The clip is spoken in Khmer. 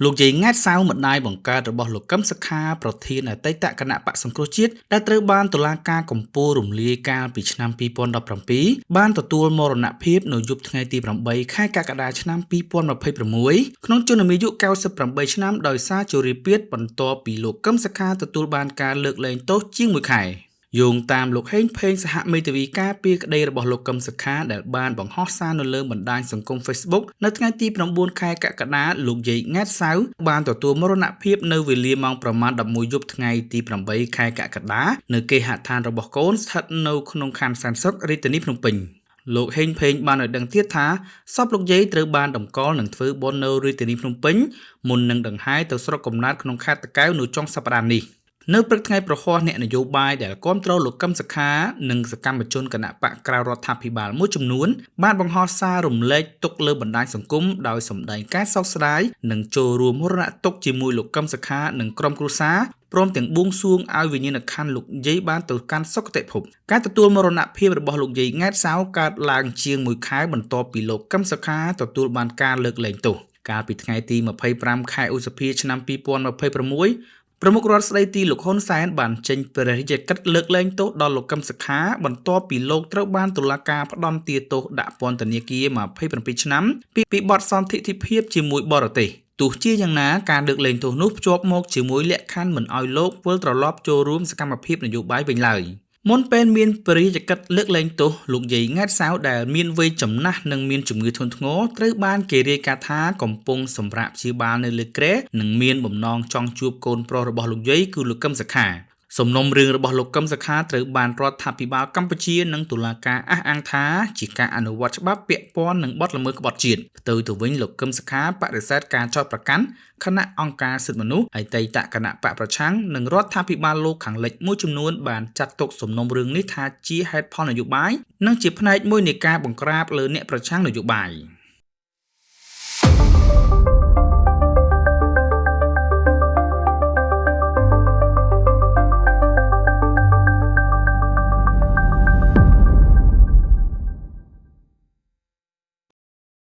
លោកយាយង៉ែតសៅម្ដាយបង្កើតរបស់លោកកឹមសុខាប្រធានអតីតគណបក្សសង្គ្រោះជាតិដែលត្រូវបានតុលាការកំពូលរំលាយកាលពីឆ្នាំ2017បានទទួលមរណភាពនៅយប់ថ្ងៃទី8ខែកក្កដាឆ្នាំ2026ក្នុងជនមាយុ98ឆ្នាំដោយសារជរាពាធបន្ទាប់ពីលោកកឹមសុខាទទួលបានការលើកលែងទោសជាងមួយខែ។ យោងតាមលោកហេងផេងសហមេធាវីការពារក្តីរបស់លោកកឹមសុខាដែលបានបង្ហោះសារនៅលើបណ្ដាញសង្គម Facebook នៅថ្ងៃទី9ខែកក្កដាលោកយាយង៉ែតសៅបានទទួលមរណភាពនៅវេលាម៉ោងប្រមាណ11យប់ថ្ងៃទី8ខែកក្កដានៅគេហដ្ឋានរបស់កូនស្ថិតនៅក្នុងខណ្ឌសែនសុខរាជធានីភ្នំពេញលោកហេងផេងបានឲ្យដឹងទៀតថាសពលោកយាយត្រូវបានតម្កល់និងធ្វើបុណ្យនៅរាជធានីភ្នំពេញមុននឹងដង្ហែទៅស្រុកកំណើតក្នុងខេត្តតាកែវនៅចុងសប្តាហ៍នេះ។ នៅព្រឹកថ្ងៃប្រហ័សអ្នកនយោបាយដែលគាំទ្រលោកកឹមសុខានិងសកម្មជនគណបក្សក្រៅរដ្ឋាភិបាលមួយចំនួនបានបង្ហោះសាររំលែកទុកលើបណ្ដាញសង្គមដោយសម្ដែងការសោកស្ដាយនិងចូលរួមមរណទុក្ខជាមួយលោកកឹមសុខានិងក្រុមគ្រួសារព្រមទាំងបួងសួងឲ្យវិញ្ញាណក្ខន្ធលោកយាយបានទៅកាន់សុគតិភពការទទួលមរណភាពរបស់លោកយាយង៉ែតសៅកើតឡើងជាងមួយខែបន្ទាប់ពីលោកកឹមសុខាទទួលបានការលើកលែងទោសកាលពីថ្ងៃទី25ខែឧសភាឆ្នាំ2026ប្រមុខរដ្ឋស្ដីទីលោកហ៊ុនសែនបានចេញព្រះរាជក្រឹត្យលើកលែងទោសដល់លោកកឹមសុខាបន្ទាប់ពីលោកត្រូវបានតុលាការផ្តន្ទាទោសដាក់ពន្ធនាគារ27ឆ្នាំពីបទសន្ទិដ្ឋិភាពជាមួយបរទេសទោះជាយ៉ាងណាការលើកលែងទោសនោះភ្ជាប់មកជាមួយលក្ខខណ្ឌមិនឲ្យលោកវិលត្រឡប់ចូលរួមសកម្មភាពនយោបាយវិញឡើយមុនពេលមានព្រះរាជក្រឹត្យលើកលែងទោសលោកយាយង៉ែតសៅដែលមានវ័យចំណាស់និងមានជំងឺធ្ងន់ធ្ងរត្រូវបានគេរាយការណ៍ថាកំពុងសម្រាកព្យាបាលនៅលើគ្រែនិងមានបំណងចង់ជួបកូនប្រុសរបស់លោកយាយគឺលោកកឹមសុខាសំណុំរឿងរបស់លោកកឹមសុខាត្រូវបានរដ្ឋាភិបាលកម្ពុជានិងតុលាការអះអាងថាជាការអនុវត្តច្បាប់ពាក់ព័ន្ធនឹងបទល្មើសក្បត់ជាតិផ្ទុយទៅវិញលោកកឹមសុខាបដិសេធការចោទប្រកាន់ខណៈអង្គការសិទ្ធិមនុស្សអតីតគណបក្សប្រឆាំងនិងរដ្ឋាភិបាលលោកខាងលិចមួយចំនួនបានចាត់ទុកសំណុំរឿងនេះថាជាហេតុផលនយោបាយនិងជាផ្នែកមួយនៃការបង្ក្រាបលើអ្នកប្រឆាំងនយោបាយ។